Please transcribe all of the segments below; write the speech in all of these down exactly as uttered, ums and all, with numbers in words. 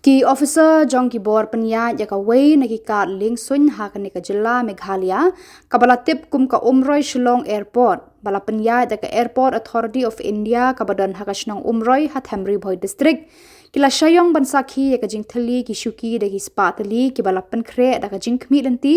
Ki officer jong ki bor pynïaid ïa kawei na ki kad liengsuiñ ha kane ka jylla Meghalaya, kaba la tip kum ka Umroi Shillong Airport, ba la pynïaid da ka Airport Authority of India kaba don ha ka shnong Umroi ha Them Ri Bhoi District, ki la shah ïong ban sakhi ïa ka jingthylli ki shuki da ki spah tylli kiba la pynkhreh da ka jingkhmih lynti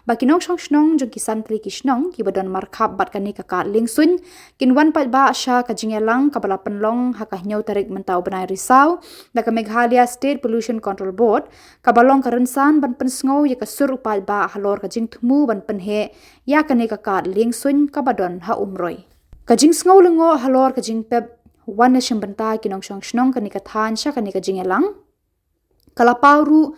ba ki nongshong shnong jong ki san tylli ki shnong kiba don markhap bad kane ka kad liengsuiñ kin wan paidbah sha ka jingïalang kaba la pynlong ha ka hynñiew tarik mynta u bnai Risaw da ka Meghalaya State Pollution Control Board, kaba long ka rynsan ban pynsngew ïa ka sur u paidbah halor ka jingthmu ban pynheh ïa kane ka kad liengsuiñ kaba don ha Umroi. Ka jingsngew lyngngoh halor ka jingpep wan na shim bynta ki nongshong shnong kane ka thaiñ sha kane ka jingïalang ka la paw ruh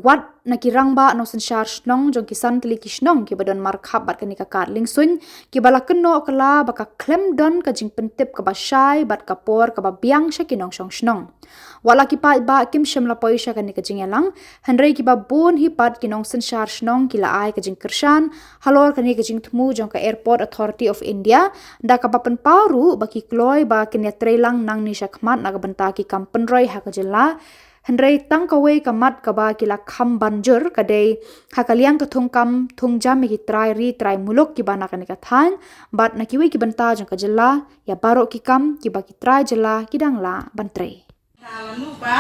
wat na ki rangbah nongsynshar shnong jong ki san tylli ki shnong kiba don markhap bad kane ka kad liengsuiñ, kiba la kynnoh kylla ba ka khlem don ka jingpyntip kaba shai bad ka por kaba biang sha ki nongshong shnong. Wat la ki paidbah kim shym la poi sha kane ka jingïalang, hynrei kiba bun hi pat ki nongsynshar shnong ki la ai ka jingkyrshan halor kane ka jingthmu jong ka Airport Authority of India, da kaba pynpaw ruh ba ki kloi ba kin ïatreilang nangne shakhmat na ka bynta ki kam pynroi ha ka jylla, hynrei tang kawei ka mat kaba ki la kham ban jur ka dei ha ka liang ka thungkam thungjam ïa ki trai ri trai muluk kiba na kane ka thaiñ bad na kiwei ki bynta jong ka jylla ïa baroh ki kam kiba ki trai jylla ki dang lah ban trei. Ka la nuh ba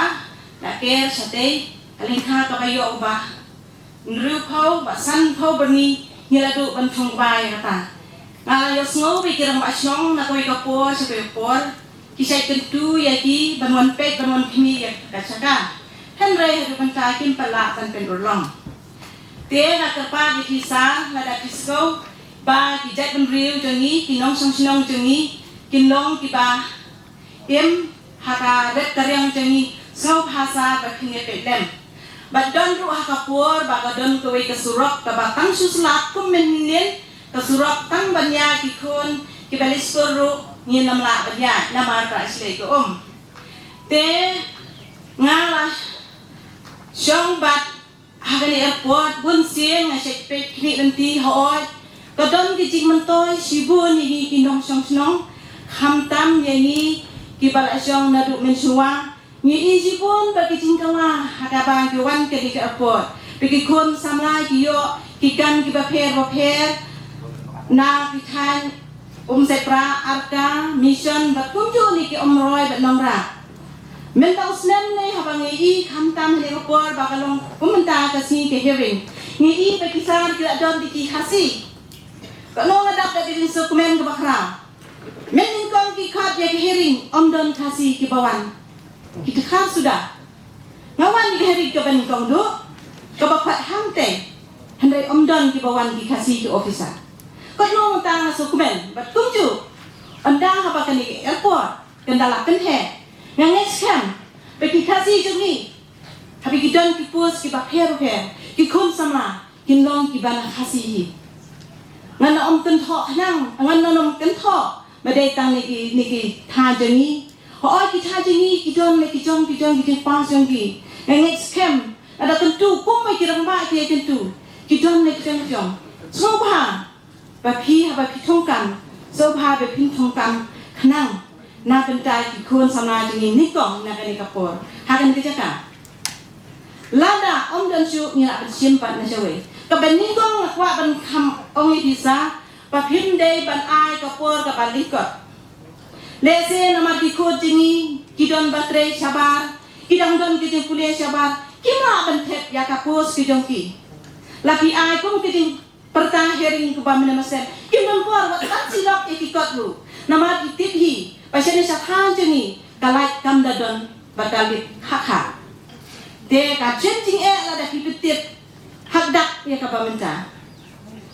la ker shatei ka lyngkha kaba ïoh ba hynriewphew bad sanphew byrni ngi la duh ban thung ba ïa kata. Nga la ïohsngew ba ki rangbah shnong na kawei ka por sha kawei ka por ki shait kyntu ïa ki ban wan peit ban wan khmih ïa ka jaka. Hynrei haduh mynta kim pat lah ban pynurlong. Te nga kyrpad ïa phi sa lada phi sngew ba ki jaitbynriew jong ngi ki nongshong shnong jong ngi kin long kiba im ha ka rep ka riang jong ngi, sngewbha sa ba phin ïa peit lem. Bad don ruh ha ka por ba ka don kawei ka surok kaba tang shu slap kum mynhynnin, ka surok tang ban ïa ki khun kiba leit skul ruh ngin ym lah ban ïa namar ka shlei ka um. Te nga la shong bad ha kane airport bun sien nga shait peit khmih lynti hooid ka don ki jingmyntoi shibun ïa ngi ki nongshong shnong, khamtam ïa ngi kiba la shong naduh mynshuwa. Ngi i shibun ba ki jingkylla ha kaba ngi wan kane ka airport ba ki khun samla ki ïoh ki kam kiba pher bapher na ki thaiñ Umsepra, Arka, Mission bad kumjuh ne ki Umroi bad Nongrah. Mynta u snem ne haba ngi i khamtam ha kane ka por ba ka long kum mynta ka sngi ka hearing, ngi i ba ki sar ki la don da ki Khasi. Ka nong nga dap da ka jingsngewkmen kaba khraw. Mynnyngkong ki khot ïa ka hearing ym don Khasi kiba wan. Ki dkhar suda. Nga wan ïa ka hearing kaba nyngkong duh kaba khot hangtei. Hynrei ym don kiba wan ki Khasi ki officer. Kano mynta nga sngewkmen bad kumjuh ynda haba kane ka airport kan da la pynheh. Nga ngeit skhem ba ki Khasi jong ngi haba ki don ki post kiba pher bapher ki khun samla kin long kiba na Khasi hi. Ngan ym kynthoh khnang, ngan ym kynthoh ba dei tang ne ki ne ki thaiñ jong ngi. Hooid ki thaiñ jong ngi ki don ne ki jong ki jong ki jingpass jong ki. Nga ngeit skhem lada kyntu kumba ki rangbah ki ïa kyntu, ki don ne ki jong ki jong. Sngewbha ba phi haba phi thungkam, sngewbha ba phin thungkam khnang na bynta ki khun samla jong ngi nyngkong na kane ka por ha kane ka jaka. Lada ym don shuh ngi lah ban shim pat na shawei. Kaba nyngkong nga kwah ban kham ong ïa phi sa ba phim dei ban ai ka por kaba lyngkot. Lehse namar ki khun jong ngi ki don ba trei shabar, ki dang don ki jingpule shabar, kim lah ban thep ïa ka post ki jong ki. La phi ai kum ki jing pyrta hearing kaba mynne mynsiem, kim don por wat ban sylloh ïa ki kot ruh. Namar ki tip hi ba shane sha thaiñ jong ngi ka lait kam da don bad ka lip ha kha. Te ka jen jingeh lada phi pyntip hakdak ïa kaba mynta.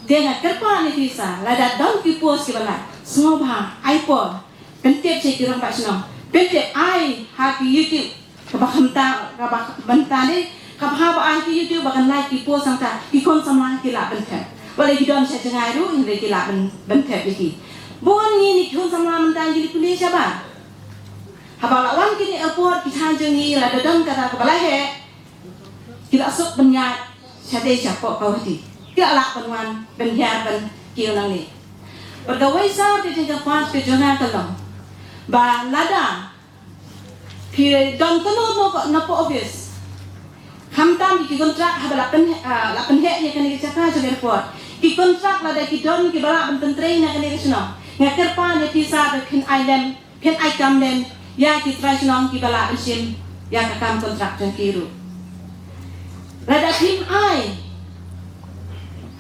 Te nga kyrpad ïa phi sa lada don ki post kiba lait, sngewbha ai por. Pyntip sha ki rangbah shnong, pyntip ai ha ki YouTube kaba khamtam, kaba mynta ne kaba haba ai ki YouTube ba kan lait ki post hangta, ki khun samla ki lah ban thep. Wat la ki don sha jngai ruh hynrei ki lah ban, ban thep ïa ki. Bun ngi ne ki khun samla mynta ngi leit pule shabar. Haba la wan kine airport ki thaiñ jong ngi lada don kata kaba la heh, ki la suk ban ïaid shatei shapoh Guwahati. Ki la lah ban wan ban hiar ban kiew nangne. Bad kawei sa ka jingkyrpad ka jong nga ka long ba lada phi don kano kano ka napoh office, Khamtam ki kontrak haba la pyn, ah, la pynheh ïa kane ka jaka jong airport. Ki kontrak lada ki don kiba lah ban pyntrei na kane ka shnong, nga kyrpad ïa phi sir ba phin ai lem, phin ai kam lem ïa ki trai shnong kiba lah ban shim ïa ka kam kontrak jong ki ruh. Lada phim ai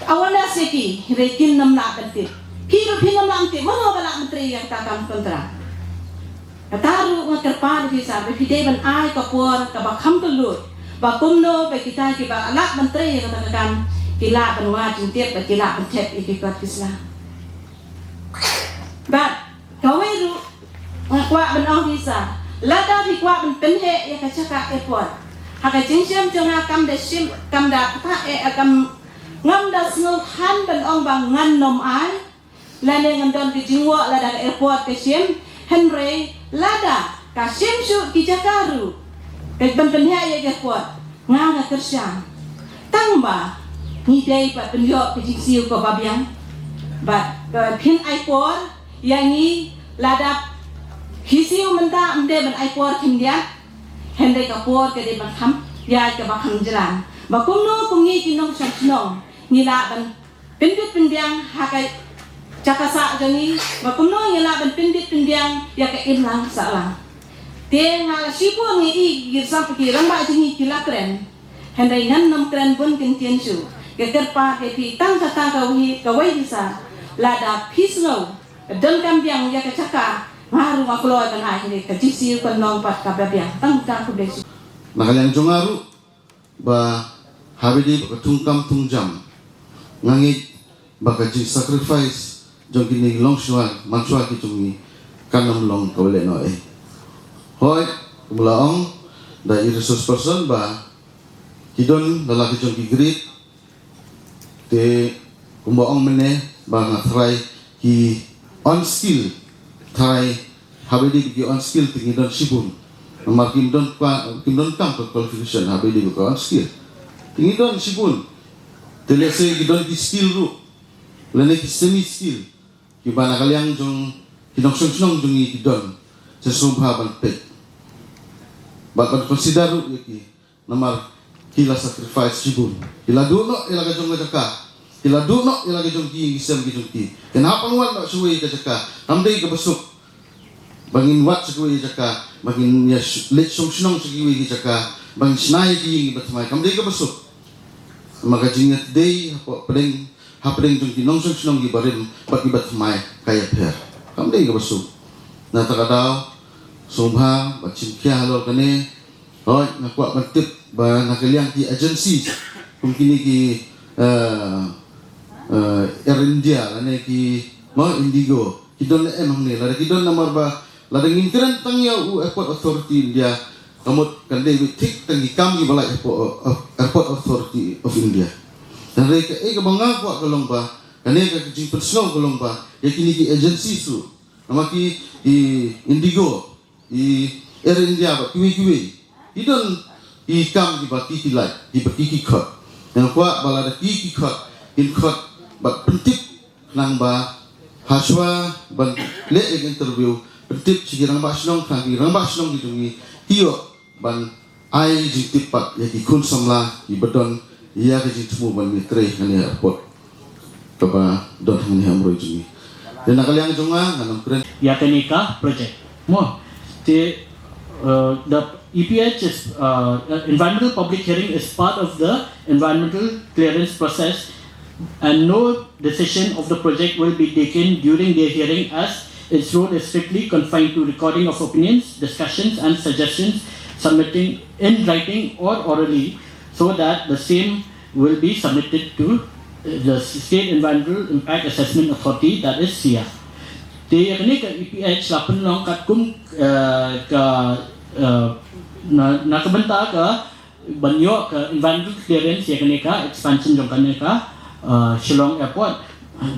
awareness ïa ki, hynrei kin nym lah ban tip. Phi ruh phin nym lah ban tip mano ba lah ban trei ïa kata ka kam kontrak. Kata ruh nga kyrpad ïa phi sir ba phi dei ban ai ka por kaba kham kylluid, ba kumno ba kita kiba lah ban trei ïa kata ka kam ki lah ban wad jingtip bad ki lah ban thep ïa ki kot ki sla. Bad kawei ruh nga kwah ban ong phi sir, lada phi kwah ban pynheh ïa ka jaka airport, ha ka jingshem jong nga kam da shim, kam da kata eh kam, ngam da sngewthan ban ong ba ngan nym ai. Lane ngan don ka jingwah lada ka airport ka shim, hynrei lada ka shim shuh ki jaka ruh ka ban pynheh ïa ka airport, nga nga kyrshan. Tang ba ngi dei pat ban ïoh ka jingsiew kaba biang. Bad, eh, phin ai por ïa ngi, lada phi siew mynta, ym dei ban ai por khyndiat. Hynrei ka por ka dei ban kham ïaid kaba kham jlan, ba kumno kum ngi ki nongshong shnong ngi lah ban pyndit pynbiang ha ka jaka sah jong ngi, ba kumno ngi lah ban pyndit pynbiang ïa ka imlang sahlang. Te nga la shibun ngi i ki sam ki rangbah jong ngi ki la kren. Hynrei ngan nym kren bun kyntien shuh. Nga kyrpad ïa phi tang kata kawei, kawei hi sir, lada phi sngew donkam biang ïa ka jaka, nga ruh nga kloi ban ai, hynrei ka jingsiew kan long pat kaba biang. Tang kata, khublei shibun. Na ka liang jong nga ruh, ba haba ïadei bad ka thungkam thungjam, nga ngeit ba ka jingsacrifice jong kine ki longshuwa manshuwa ki jong ngi kan ym long kaba lehnohei. Hooid, kumba la ong da i resource person ba ki don la la ki jong ki grade, te kumba ong mynne ba nga tharai ki on skill, tharai haba ïadei bad ki on skill te ngi don shibun. Namar kim don kwa, kim donkam ka qualification haba ïadei bad ka on skill. Te ngi don shibun. Te lehse ki don ki skill ruh, lane ki semi skill, kiba na ka liang jong ki nongshong shnong jong ngi ki don. Te sngewbha ban peit bad ban consider ruh ïa ki. Namar ki la sacrifice shibun. Ki la duh noh ïa la ka jong ka jaka. Ki la duh noh ïa la ka jong ki ïing ki sem ki jong ki. Kin hap ban wad noh shuwa ïa ka jaka. Kam dei kaba suk ba ngin wad sha kiwei ki jaka, ba ngin ïa sh-, leit shong shnong sha kiwei ki jaka, ba ngin shna ïa ki ïing kiba thymmai. Kam dei kaba suk. Namar ka jingïadei hapoh pdeng, hapdeng jong ki nongshong shnong kiba rim bad kiba thymmai ka ïapher. Kam dei kaba suk. Na kata ka daw, sngewbha ban shim khia halor kane. Hooid, nga kwah ban tip ba na ka liang ki agency kum kine ki, eh, eh, Air India lane ki, mo, Indigo, ki don ne em hangne? Lada ki don, namar ba lada ngin kren tang ïa u Airport Authority India, ka mut kan dei beit thik tang ki kam kiba la Airport, Airport Authority of India. Hynrei kaei kaba nga kwah ka long ba kane ka jingpynsngew ka long ba ïa kine ki agency ruh, namar ki, i Indigo, i Air India bad kiwei kiwei, ki don ki kam kiba ki ki lait, kiba ki ki khot. Nga kwah ba lada ki ki khot, kin khot bad pyntip, khnang ba hashwa ban leh ïa ka interview, pyntip sha ki rangbah shnong, khnang ki rangbah shnong ki jong ngi ki ïoh ban ai jingtip pat ïa ki khun samla kiba don ïa ka jingthmu ban ïatrei ha kane ka airport kaba don hangne ha Umroi jong ngi. Te na ka liang jong nga, ngan ym kren ïa kane ka project. Mo, te, uh, the E P H is, uh, environmental public hearing is part of the environmental clearance process, and no decision of the project will be taken during their hearing, as its role is strictly confined to recording of opinions, discussions, and suggestions submitting in writing or orally, so that the same will be submitted to, uh, the State Environmental Impact Assessment Authority, that is SIA. Te ïa kane ka E P H la pynlong katkum, uh, ka, uh, na, na ka bynta ka ban ïoh ka environmental clearance ïa kane ka expansion jong kane ka, uh, Shillong Airport.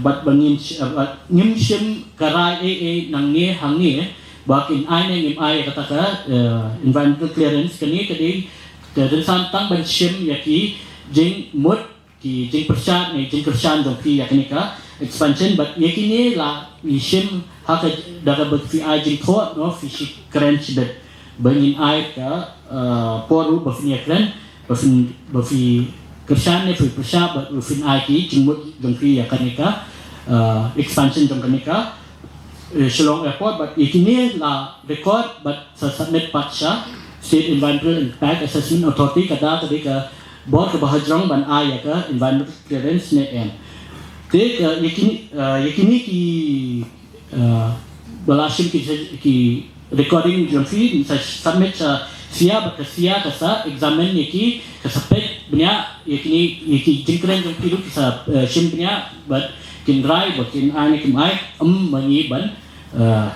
Bad ba ngin sh-, uh, bad ngim shym kren ei ei nangne hangne ba kin ai ne ngim ai ïa kata ka, uh, environmental clearance. Kane ka dei ka rynsan tang ban shim ïa ki jingmut, ki jingpyrshah ne jingkyrshan jong phi ïa kane ka expansion. Bad ïa kine la ngi shim ha ka, da kaba phi ai jingthoh, no, phi shi kren shibit ba ngin ai ka, uh, por ruh ba phin ïa kren. ba phin, ba phi kyrshan ne phi pyrshah, ba phin ai ki jingmut jong phi ïa kane ka, uh, expansion jong kane ka, uh, Shillong Airport, but ïa kine la record, but sa submit pat sha State Environmental Impact Assessment Authority, ka da ka dei ka bor kaba hajrong ban ai ïa ka environmental clearance ne em. Te ka ïa kine, uh, ïa kine ki, uh, ba la shim ki, ki recording jong phi, sa submit sa sia, ba ka sia ka sa examine ïa ki, ka sa peit bniah ïa kine, ïa ki jingkren jong phi ruh ki sa, uh, shim bniah, ba kin rai, ba kin ai ne kim ai, em, ba ngi ban, uh,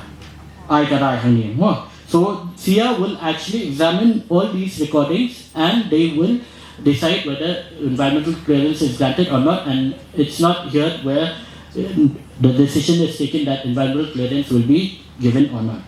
ai ka rai hangne mo. So sia will actually examine all these recordings and they will decide whether environmental clearance is granted or not, and it's not here where, uh, the decision is taken that environmental clearance will be given or not.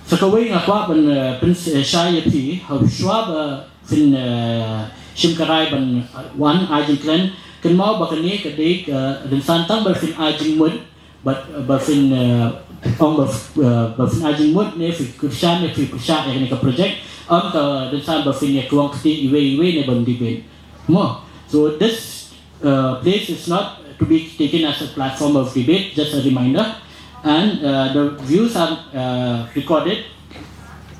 Sa kawei nga kwah ban, uh, pyn, uh, shai ïa phi, hashwa ba phin, uh, shim ka rai ban, uh, wan ai jingkren, kynmaw ba kane ka dei ka rynsan tang ba phin ai jingmut, ba, ba phin, uh, ong ba, uh, ba phin ai jingmut ne phi kyrshan ne phi pyrshah ïa kane ka project, em ka rynsan ba phin ïa kawang kti iwei iwei ne ban debate mo. So this, uh, place is not to be taken as a platform of debate, just a reminder. And, uh, the views are, uh, recorded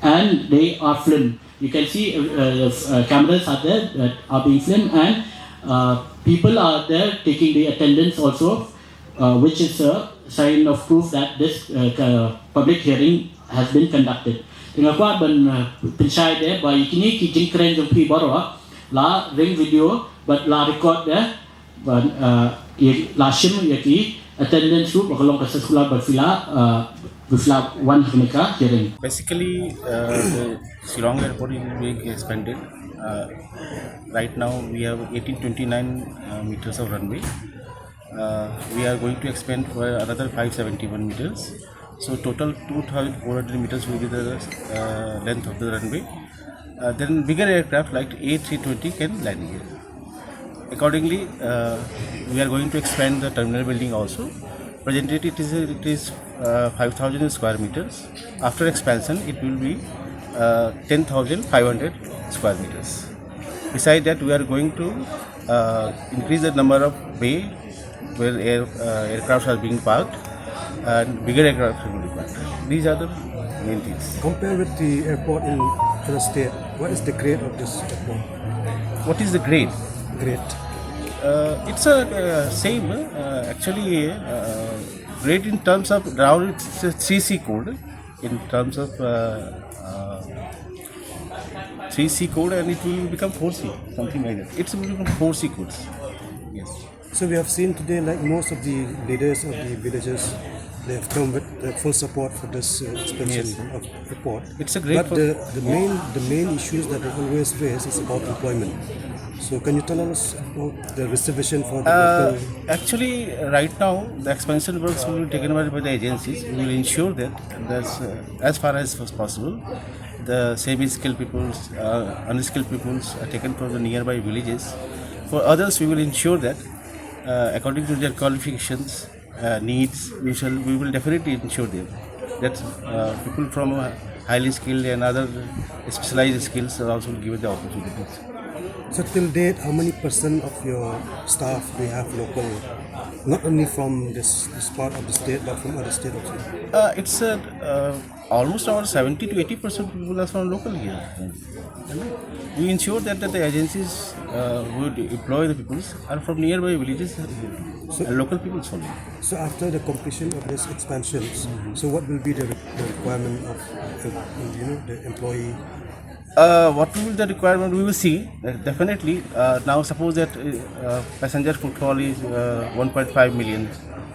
and they are filmed. You can see, uh, uh, uh, cameras are there that are being filmed, and, uh, people are there taking the attendance also, uh, which is a sign of proof that this, uh, uh, public hearing has been conducted. Te nga kwah ban, uh, pynshai de ba ïa kine ki jingkren jong phi baroh la ring video, bad la record de, ban, uh, ïa la shim ïa ki attendance ruh ba ka long ka sa shuh la ba phi la, uh, ba phi la wan ha kane ka hearing. Basically, uh, the Shillong Airport is being expanded. Uh, right now, we have eighteen twenty-nine, uh, meters of runway. Uh, we are going to expand for another five seventy-one meters. So total two thousand four hundred meters will be the, uh, length of the runway. Uh, then bigger aircraft like A three twenty can land here. Accordingly, uh, we are going to expand the terminal building also. Presently, it is, it is, uh, five thousand square meters. After expansion, it will be, uh, ten thousand five hundred square meters. Beside that, we are going to, uh, increase the number of bay where air, uh, aircraft are being parked and bigger aircraft will be parked. These are the main things. Compare with the airport in other state, what is the grade of this airport? What is the grade? Grade. Uh, it's a, uh, same, uh, actually, uh, grade in terms of now it's a three C code. In terms of, uh, uh, three C code, and it will become four C, something like that. It will become four C codes. Yes. So we have seen today, like, most of the leaders of the villages, they have come with the full support for this, uh, expansion Yes. of airport. It's a great But for the, the main, the main issues that are always raised is about employment. So can you tell us about the reservation for the Uh, local? Actually, right now, the expansion works will be taken over by the agencies. We will ensure that there's, uh, as far as was possible, the semi-skilled peoples, uh, unskilled peoples are taken from the nearby villages. For others, we will ensure that, uh, according to their qualifications, uh, needs, we shall, we will definitely ensure them that, uh, people from, uh, highly skilled and other specialized skills are also given the opportunities. So till date, how many percent of your staff do you have local, not only from this, this part of the state, but from other state also? Uh, it's, uh, uh, almost around seventy to eighty percent people are from local here. We ensure that, that the agencies, uh, would employ the people are from nearby villages, So and local people only. So after the completion of this expansions, so what will be the, the requirement of, uh, you know, the employee? Uh, what will be the requirement? We will see, uh, definitely. Uh, now suppose that, uh, uh, passenger footfall is, uh, one point five million,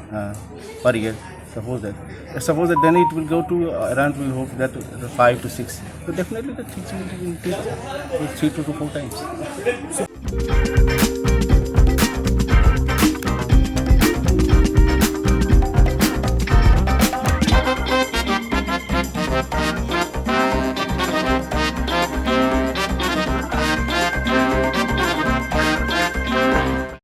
uh, per year. Suppose that. Uh, suppose that, then it will go to, uh, around, we hope that, uh, five to six. So definitely the things will increase with three to four times.